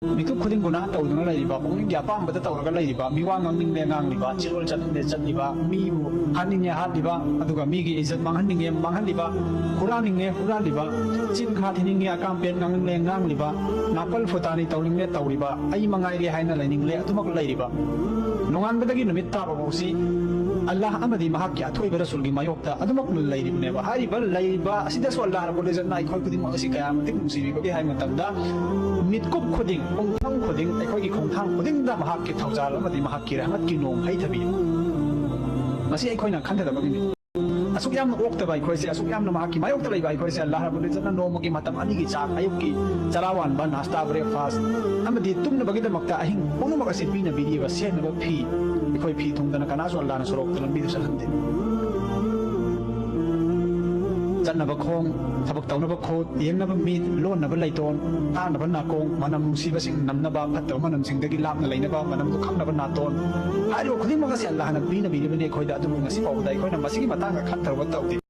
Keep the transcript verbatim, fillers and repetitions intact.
ꯃꯤꯀꯨꯞ ꯈꯨꯗꯤꯡ ꯒꯨꯅꯥ ꯇꯧꯗꯨꯅ ꯂꯩꯔꯤꯕ, ꯄꯨꯛꯅꯤꯡꯒꯤ ꯑꯄꯥꯝꯕꯗ ꯇꯧꯔꯒ ꯂꯩꯔꯤꯕ, ꯃꯤꯋꯥ ꯉꯥꯡꯅꯤꯡꯂꯦ ꯉꯥꯡꯂꯤꯕ, ꯆꯤꯔꯣꯜ ꯆꯠꯅꯤꯡꯂꯦ ꯆꯠꯂꯤꯕ, ꯃꯤꯕꯨ ꯍꯥꯠꯅꯤꯡꯉꯦ ꯍꯥꯠꯂꯤꯕ, ꯑꯗꯨꯒ ꯃꯤꯒꯤ ꯏꯖꯠ ꯃꯥꯡꯍꯟꯅꯤꯡꯉꯦ ꯃꯥꯡꯍꯜꯂꯤꯕ, ꯍꯨꯔꯥꯟꯅꯤꯡꯉꯦ ꯍꯨꯔꯥꯜꯂꯤꯕ, ꯆꯤꯟ ꯈꯥ ꯊꯤꯅꯤꯡꯉꯦ ꯑꯀꯥꯝ ꯄꯦꯟ ꯉꯥꯡꯅꯤꯡꯂꯦ ꯉꯥꯡꯂꯤꯕ, ꯅꯥꯄꯜ ꯐꯨꯇꯥꯅꯤ ꯇꯧꯅꯤꯡꯂꯦ ꯇꯧꯔꯤꯕ, ꯑꯩ ꯃꯉꯥꯏꯔꯦ ꯍꯥꯏꯅ ꯂꯩꯅꯤꯡꯂꯦ ꯑꯗꯨꯃꯛ ꯂꯩꯔꯤꯕ, ꯅꯣꯡꯉꯥꯟꯕꯗꯒꯤ ꯅꯨꯃꯤꯠ ꯇꯥꯕ ꯐꯥꯎꯁꯤ ꯑꯜꯂꯥꯍ ꯑꯃꯗꯤ ꯃꯍꯥꯛꯀꯤ ꯑꯊꯣꯏꯕ ꯔꯁꯨꯜꯒꯤ ꯃꯥꯌꯣꯛꯇ ꯑꯗꯨꯃꯛ ꯂꯩꯔꯤꯕꯅꯦꯕ꯫ ꯍꯥꯏꯔꯤꯕ ꯂꯩꯔꯤꯕ ꯑꯁꯤꯗꯁꯨ ꯑꯜꯂꯥꯍ ꯔꯕꯨꯜ ꯏꯖꯠꯅ ꯑꯩꯈꯣꯏ ꯈꯨꯗꯤꯡꯃꯛ ꯑꯁꯤ ꯀꯌꯥꯃꯇꯤꯛ ꯅꯨꯡꯁꯤꯕꯤꯕꯒꯦ ꯍꯥꯏꯕ ꯃꯇꯝꯗ, ꯃꯤꯠꯀꯨꯞ ꯈꯨꯗꯤꯡ, ꯄꯨꯡꯐꯝ ꯈꯨꯗꯤꯡ, ꯑꯩꯈꯣꯏꯒꯤ ꯈꯣꯡꯊꯥꯡ ꯈꯨꯗꯤꯡꯗ ꯃꯍꯥꯛꯀꯤ ꯊꯧꯖꯥꯜ ꯑꯃꯗꯤ ꯃꯍꯥꯛꯀꯤ ꯔꯍꯃꯠꯀꯤ ꯅꯣꯡ ꯍꯩꯊꯕꯤ꯫ ꯃꯁꯤ ꯑꯩꯈꯣꯏꯅ ꯈꯟꯊꯗꯕꯒꯤꯅꯤ꯫ ꯑꯁꯨꯛ ꯌꯥꯝꯅ ꯑꯣꯛꯇꯕ ꯑꯩꯈꯣꯏꯁꯦ, ꯑꯁꯨꯛ ꯌꯥꯝꯅ ꯃꯍꯥꯛꯀꯤ ꯃꯥꯌꯣꯛꯇ ꯂꯩꯕ ꯑꯩꯈꯣꯏꯁꯦ, ꯑꯜꯂꯥꯍ ꯔꯕꯨꯜ ꯏꯖꯠꯅ ꯅꯣꯡꯃꯒꯤ ꯃꯇꯝ ꯑꯅꯤꯒꯤ ꯆꯥꯛ, ꯑꯌꯨꯛꯀꯤ ꯆꯔꯥ ꯋꯥꯟꯕ, ꯅꯥꯁꯇꯥ, ꯕ꯭ꯔꯦꯛꯐꯥꯁ, ꯑꯃꯗꯤ ꯇꯨꯝꯅꯕꯒꯤꯗꯃꯛꯇ ꯑꯍꯤꯡ ꯄꯨꯝꯅꯃꯛ ꯑꯁꯤ ꯄꯤꯅ ꯄꯤꯔꯤꯕ, ꯁꯦꯠꯅꯕ ꯐꯤ, ꯑꯩꯈꯣꯏ ꯐꯤ ꯊꯨꯡꯗꯅ ꯀꯅꯥꯁꯨ ꯑꯜꯂꯥꯍꯅ ꯁꯣꯔꯣꯛꯇ ꯂꯝꯕꯤꯗ ꯆꯠꯍꯟꯗꯦ꯫ ꯆꯠꯅꯕ ꯈꯣꯡ, ꯊꯕꯛ ꯇꯧꯅꯕ ꯈꯨꯠ, ꯌꯦꯡꯅꯕ ꯃꯤꯠ, ꯂꯣꯟꯅꯕ ꯂꯩꯇꯣꯟ, ꯇꯥꯅꯕ ꯅꯥꯀꯣꯡ, ꯃꯅꯝ ꯅꯨꯡꯁꯤꯕꯁꯤꯡ ꯅꯝꯅꯕ, ꯐꯠꯇꯕ ꯃꯅꯝꯁꯤꯡꯗꯒꯤ ꯂꯥꯞꯅ ꯂꯩꯅꯕ, ꯃꯅꯝꯗꯨ ꯈꯪꯅꯕ ꯅꯥꯇꯣꯟ, ꯍꯥꯏꯔꯤꯕ ꯈꯨꯗꯤꯡꯃꯛ ꯑꯁꯤ ꯑꯜꯂꯥꯍꯅ ꯄꯤꯅꯕꯤꯔꯤꯕꯅꯤ ꯑꯩꯈꯣꯏꯗ꯫ ꯑꯗꯨꯕꯨ ꯉꯁꯤ ꯐꯥꯎꯕꯗ ꯑꯩꯈꯣꯏꯅ ꯃꯁꯤꯒꯤ ꯃꯇꯥꯡꯗ ꯈꯟꯊꯔꯨꯕ ꯇꯧꯗꯦ꯫